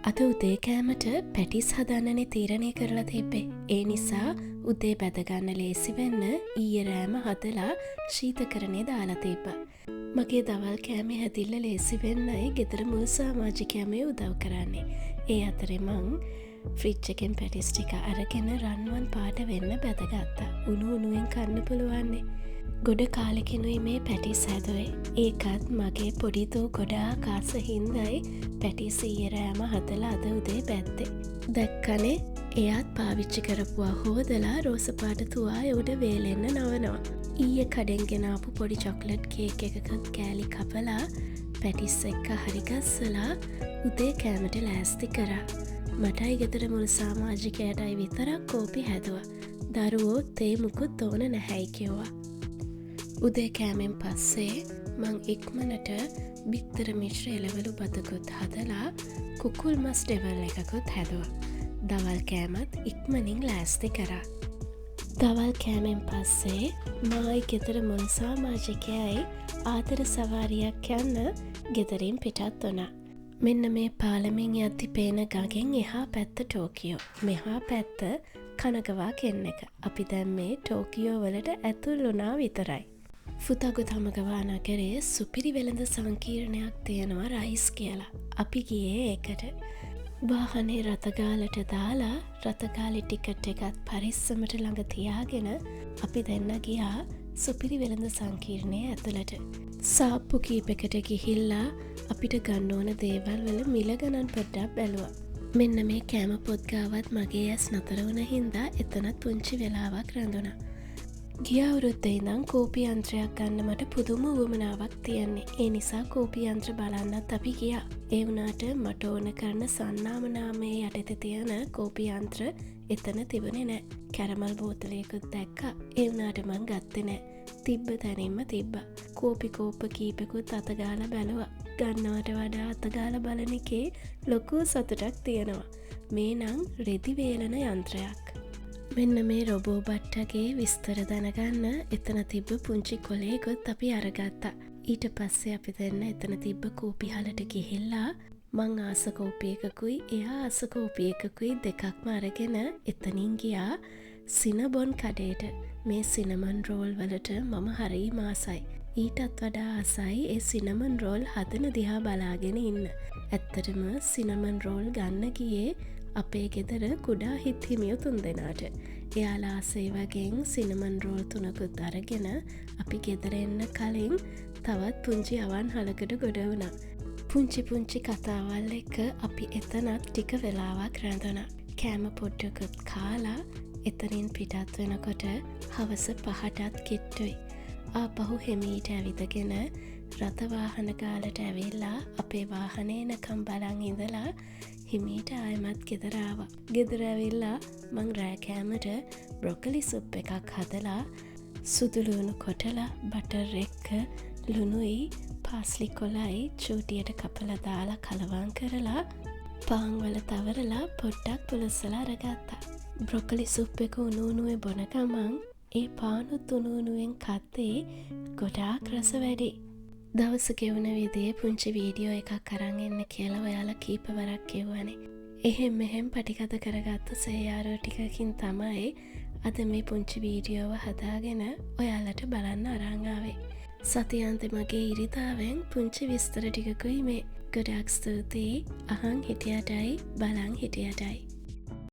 අද උදේ කෑමට පැටිස් හදන්නනේ තීරණය කරලා තිබ්බේ. ඒ නිසා උදේ බැද ගන්න ලේසි වෙන්න ඊයේ රෑම හදලා ශීතකරණේ දාලා තිබ්බා. මගේ දවල් කෑමේ හැදිල්ල ලේසි වෙන්නයි ගෙදර මුල් සමාජිකයා මේ උදව් කරන්නේ. ඒ අතරේ මං ෆ්‍රිජ් එකෙන් පැටිස් ටික අරගෙන රන්වන් පාට වෙන්න බැදගත්තා. උණු උණුවෙන් කන්න පුළුවන්නේ. ගොඩ කාලෙකිනුයි මේ පැටිස් හැදුවේ. ඒකත් මගේ පොඩි දූ ගොඩාක් ආස හින්දයි පැටිස් ඊයේ රෑම හදලා අද උදේ බැද්දේ. දැක්කනේ එයාත් පාවිච්චි කරපුවා හෝදලා රෝස පාට තුවාය උඩ වේලෙන්න නවනවා. ඊයේ කඩෙන් ගෙනාපු පොඩි චොක්ලට් කේක් එකකුත් කෑලි කපලා පැටිස් එක්ක හරි ගස්සලා උදේ කෑමට ලෑස්ති කරා. මටයි ගෙදර මුල් සමාජිකයාටයි විතරක් කෝපි හැදුවා. දරුවෝ තේ මුකුත් ඕන නැහැයි කිව්වා. උදේ කෑමෙන් පස්සේ මං ඉක්මනට බිත්තර මිශ්‍ර එළවලු බතකුත් හදලා කුකුල් මස් ඩෙවල් එකකුත් හැදුවා. දවල් කෑමත් ඉක්මනින් ලෑස්ති කරා. දවල් කෑමෙන් පස්සේ මායි ගෙදර මුල් සමාජිකයයි ආදර සවාරියක් යන්න ගෙදරින් පිටත් වුණා. මෙන්න මේ පාලමින් යද්දි පේන ගඟෙන් එහා පැත්ත ටෝකියෝ, මෙහා පැත්ත කනගවා කෙන් එක. අපි දැන් මේ ටෝකියෝ වලට ඇතුල් වුණා විතරයි. ෆුතගු තමගවා නගරයේ සුපිරි වෙළඳ සංකීර්ණයක් තියෙනවා රයිස් කියලා. අපි ගියේ ඒකට. වාහනේ රථගාලට දාලා රථගාලේ ටිකට් එකත් පරිස්සමට ළඟ තියාගෙන අපි දෙන්න ගියා සුපිරි වෙළඳ සංකීර්ණය ඇතුළට. සාප්පු කීපෙකට ගිහිල්ලා අපිට ගන්න ඕන දේවල් වල මිල ගණන් පොඩ්ඩක් බැලුවා. මෙන්න මේ කෑම පොත් ගාවත් මගේ ඇස් නතර වුණ හින්දා එතනත් පුංචි වෙලාවක් රැඳුණා. ගිය අවුරුද්දේ ඉඳන් කෝපි යන්ත්‍රයක් ගන්න මට පුදුම උවමනාවක් තියෙන්නේ. ඒ නිසා කෝපි යන්ත්‍ර බලන්නත් අපි ගියා. ඒ වුණාට මට ඕන කරන සන්නාම නාමයේ යටතේ තියෙන කෝපි යන්ත්‍ර එතන තිබුණේ නෑ. කැරමල් බෝතලයකුත් දැක්කා. ඒ වුණාට මං ගත්තේ නෑ. තිබ්බ තැනින්ම තිබ්බා. කෝපි කෝප්ප කීපෙකුත් අත ගාලා බැලුවා. ගන්නවට වඩා අත ගාලා බලන එකේ ලොකු සතුටක් තියෙනවා. මේ නම් රෙදි වේලන යන්ත්‍රයක්. මෙන්න මේ රොබෝ බට්ටගේ විස්තර දැනගන්න එතන තිබ්බ පුංචි කොලයකුත් අපි අරගත්තා. ඊට පස්සේ අපි දෙන්න එතන තිබ්බ කෝපි හලට ගිහිල්ලා මං ආස කෝපි එකකුයි එයා ආස කෝපි එකකුයි දෙකක්ම අරගෙන එතනින් ගියා සිනබොන් කඩේට. මේ සිනමන් රෝල් වලට මම හරිම ආසයි. ඊටත් වඩා ආසයි ඒ සිනමන් රෝල් හදන දිහා බලාගෙන ඉන්න. ඇත්තටම සිනමන් රෝල් ගන්න ගියේ අපේ ගෙදර කුඩා හිත් හිමියෝ තුන් දෙනාට. එයාලා ආස ඒ වගෙන් සිනමන් රෝල් තුනකුත් අරගෙන අපි ගෙදර එන්න කලින් තවත් පුංචි අවන්හලකට ගොඩ වුණා. පුංචි පුංචි කතාවල් එක්ක අපි එතනත් ටික වෙලාවක් රැඳුණා. කෑම පොඩ්ඩකුත් කාලා එතනින් පිටත් වෙනකොට හවස 5ටත් කිට්ටුයි. ආපහු හෙමීට ඇවිදගෙන රථ වාහන ගාලට ඇවිල්ලා අපේ වාහනේ එනකම් බලන් ඉඳලා හිමීට ආයෙමත් ගෙදර ආවා. ගෙදර ඇවිල්ලා මං රෑ කෑමට බ්‍රොකොලි සුප් එකක් හදලා සුදු ලුණු කොටලා බටර් එක්ක ලුණුයි පාස්ලි කොළයි චූටියට කපලා දාලා කලවම් කරලා පාන් වල තවරලා පොඩ්ඩක් පුලුස්සලා අරගත්තා. බ්‍රොකොලි සුප් එක උණු උණුවේ බොන ගමන් ඒ පානුත් උණු උණුවෙන් කද්දී ගොඩාක් රස වැඩි. දවස ගෙවුන විදිහේ පුංචි වීඩියෝ එකක් අරන් එන්න කියලා ඔයාලා කීප වරක් කිව්වනේ. එහෙම් මෙහෙම් පටිගත කරගත්ත සේයාරෝ ටිකකින් තමයි අද මේ පුංචි වීඩියෝව හදාගෙන ඔයාලට බලන්න අරන් ආවේ. සතියන්තෙ මගේ ඉරිදාවෙන් පුංචි විස්තර ටිකකුයි මේ. ගොඩක් ස්තුතියි අහන් හිටියටයි බලන් හිටියටයි.